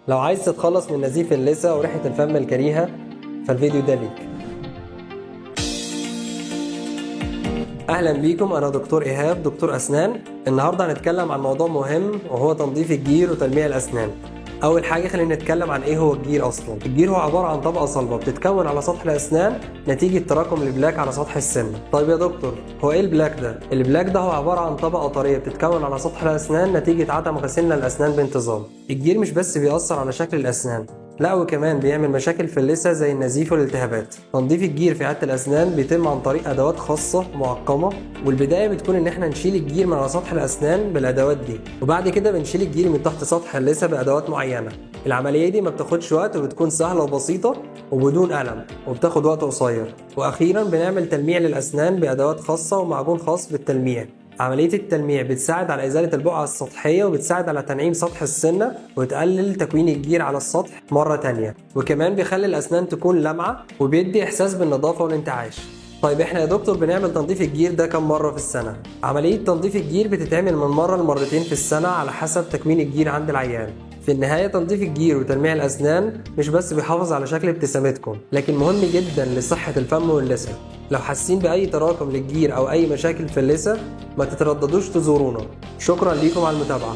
لو عايز تتخلص من نزيف اللثة وريحة الفم الكريهة فالفيديو ده ليك. اهلا بيكم، انا دكتور ايهاب، دكتور اسنان. النهارده هنتكلم عن موضوع مهم وهو تنظيف الجير وتلميع الاسنان. اول حاجة خلينا نتكلم عن ايه هو الجير اصلا. الجير هو عبارة عن طبقه صلبه بتتكون على سطح الاسنان نتيجة تراكم ال plaque على سطح السن. طيب يا دكتور، هو ايه ال plaque ده؟ ال plaque ده هو عبارة عن طبقه طرية بتتكون على سطح الاسنان نتيجة عدم غسيلنا الاسنان بانتظام. الجير مش بس بيأثر على شكل الاسنان، لا وكمان بيعمل مشاكل في اللثة زي النزيف والالتهابات. تنظيف الجير في عيادة الاسنان بيتم عن طريق ادوات خاصة معقمه، والبداية بتكون ان احنا نشيل الجير من على سطح الاسنان بالادوات دي، وبعد كده بنشيل الجير من تحت سطح اللثة بادوات معينة. العملية دي ما بتاخدش وقت وبتكون سهلة وبسيطة وبدون الم، وبتاخد وقت قصير. واخيرا بنعمل تلميع للاسنان بادوات خاصة ومعجون خاص بالتلميع. عملية التلميع بتساعد على إزالة البقعة السطحية وبتساعد على تنعيم سطح السنة وتقلل تكوين الجير على السطح مرة تانية، وكمان بيخلي الأسنان تكون لامعة وبيدي إحساس بالنظافة والانتعاش. طيب احنا يا دكتور بنعمل تنظيف الجير ده كم مرة في السنة؟ عملية تنظيف الجير بتتعمل من مرة لمرتين في السنة على حسب تكوين الجير عند العيان. في النهاية تنظيف الجير وتلميع الأسنان مش بس بيحافظ على شكل ابتسامتكم، لكن مهم جدا لصحة الفم واللثة. لو حاسين بأي تراكم للجير أو أي مشاكل في اللثة ما تترددوش تزورونا. شكرا ليكم على المتابعة.